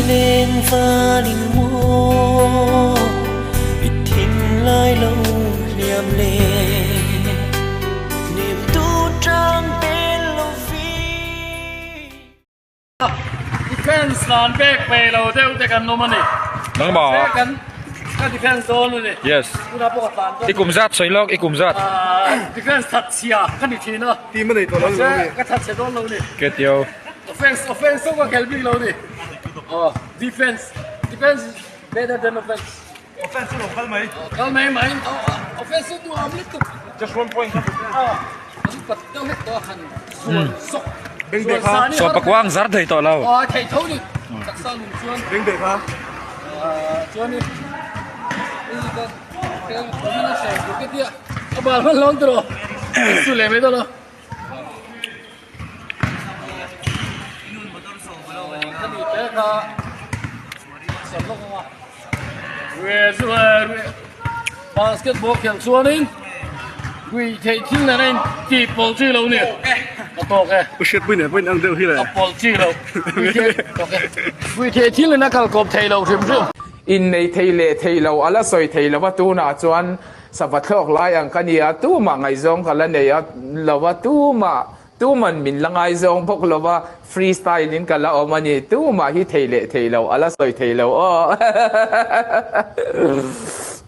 leng valin maw i thinlai lo hliam le hnemtu tang tel lovin. Defense lan pek pe lo deuh te kan awm a ni. Nangmah. Mahse kan ka defense dawn a ni. Yes. Tunah pawh ka tlan dawn. I kum zat sawi lawk i kum zat. Defense that chhia ka ni thin a. Team a nei tawh lo ni. Mahse ka that chhe dawn lo ni. Ke tio. Offense offense pawh ka khel bik lo ni. Aw defense defense is better than offense. Offense chu lo kal mai. Kal mai mai. Offense chu duham lutuk. Just one point. Aw an pat deuh hlek tawh a han sual sawk. Beng beh kha. Saw pakuang zar thei tawh lo. Aw thei tho ni. Taksa lung chuan. Beng beh kha. Chuan i i ka ka na se ku ke tia. A bal hman lawng tawh. Su leh mai dawn a. Basketball khelh chuanin ui theih thil nen a in tih pawlh chi lo ni a tawk e. U hriatpui nen pawh in ang deuh hi le. A pawlh chi lo ui theih tawk e. Ui theih thil nen a kal kawp thei lo hrim hrim. Innei thei leh thei lo a la sawi thei lo a tunah chuan sava thlawk lai ang ka ni a tumah ngaihzawng ka la nei a lo a tumah Tuman min la ngaizawng bawk lo va, free style in ka la awm a ni. Tumah hi thei leh thei lo, a la sawi thei lo aw.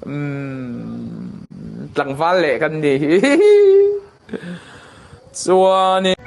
Umm, tlangval leh kan ni hi. Chuanin.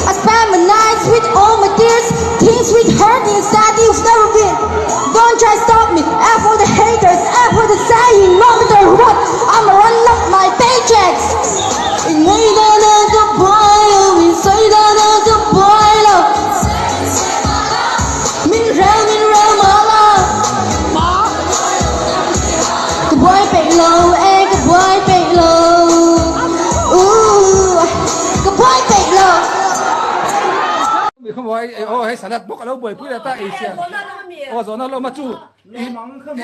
I spend my nights with all my tears, things with hurt inside you've never been. Don't try to stop me, F for the haters, F for the saying, no matter what, I'ma run up my paychecks. Aw hei salad bawk a lo buaipui leh ta ei sia aw zawhna lawm a chu i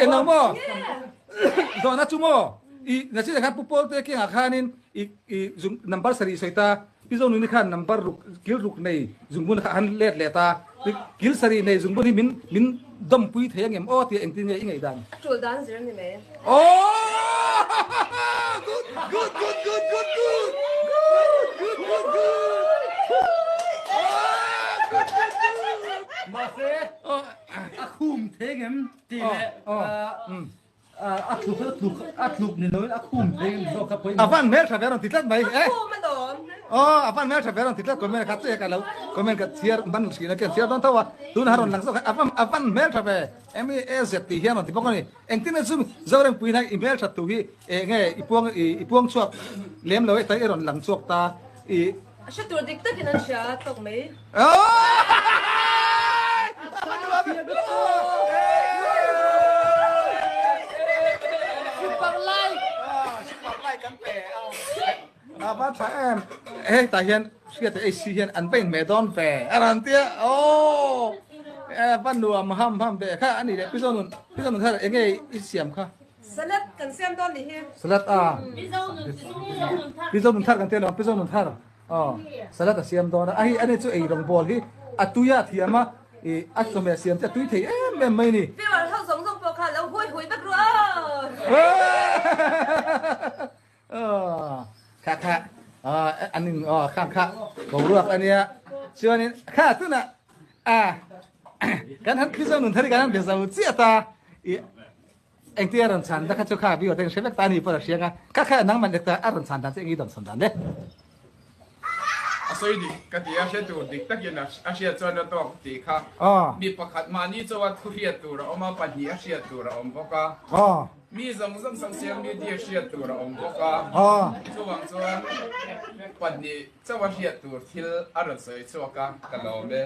eng ang maw zawhna chu maw i nachin ah khan pu pawl te kengah khanin i i zung number sarih sawi ta pi zonuni khan number ruk kil ruk nei zungbun kha han let leh ta kil sarih nei zungbun hi min min dawmpui thei ang em aw tia engtin nge i ngaihdan tul dan zir a ni mai aw good good good good good good good good good good good good good. Mahse a khum thei ngem tih leh a tluk a tluk a tluk ni loin a khum thei ngem zawk kha pawimawh. A van hmel tha ve rawn ti tlat mai. A khum a lawm. Aw a van hmel tha ve rawn ti tlat comment kha che ka lo comment ka chhiar ban thin a ken chhiar dawn tho a tuna rawn lang zawk a van a van hmel tha ve MEAZ tih hian rawn ti bawk a ni. Engtin nge chu Zorempuii hian i hmel that thu hi eng nge i puang i puang chhuak lem lo e ta i rawn lang chhuak ta i A hre tur dik takin an hria tawk mai. Super like! Super like kan pe a. A va tha em. Hei tah hian hriat leh AC hian an va inhmeh dawn ve a rawn tia aw e va nuam ham ham ve kha a ni leh Pi Zonun Pi Zonun kha eng nge i siam kha? Salad kan siam dawn ni hi. Salad a. Pi Zonun thar kan tia lo Pi Zonun thar aw salad a siam dawn a a hei ani chu ei rawng bawl hi a tui a thiam a i a chawhmeh siam te a tui thei em em mai ni. Viewer ho zawng zawng pawh kha lo hui hui vek ru aw. Kha kha an in kha kha boruak ania chuanin kha tuna a kan han khizo nun thari kan han be zo chiah ta i engtia ran chan da kha chu kha bi oteng hrevek ta ni pawh a hrianga kha kha nang man ta a ran chan dan che ngi don son dan le A sawi dik ka ti a hre tur dik takin a hriat chuan a tawk tih kha mi pakhat mahni chawa thu hriat tur a awm a pahnih a hriat tur a awm bawk a. Mi zawng zawng social media hriat tur a awm bawk a, chuvang chuan pahnih chauha hriat tur thil a rawn sawi chhuak a, ka lawm e.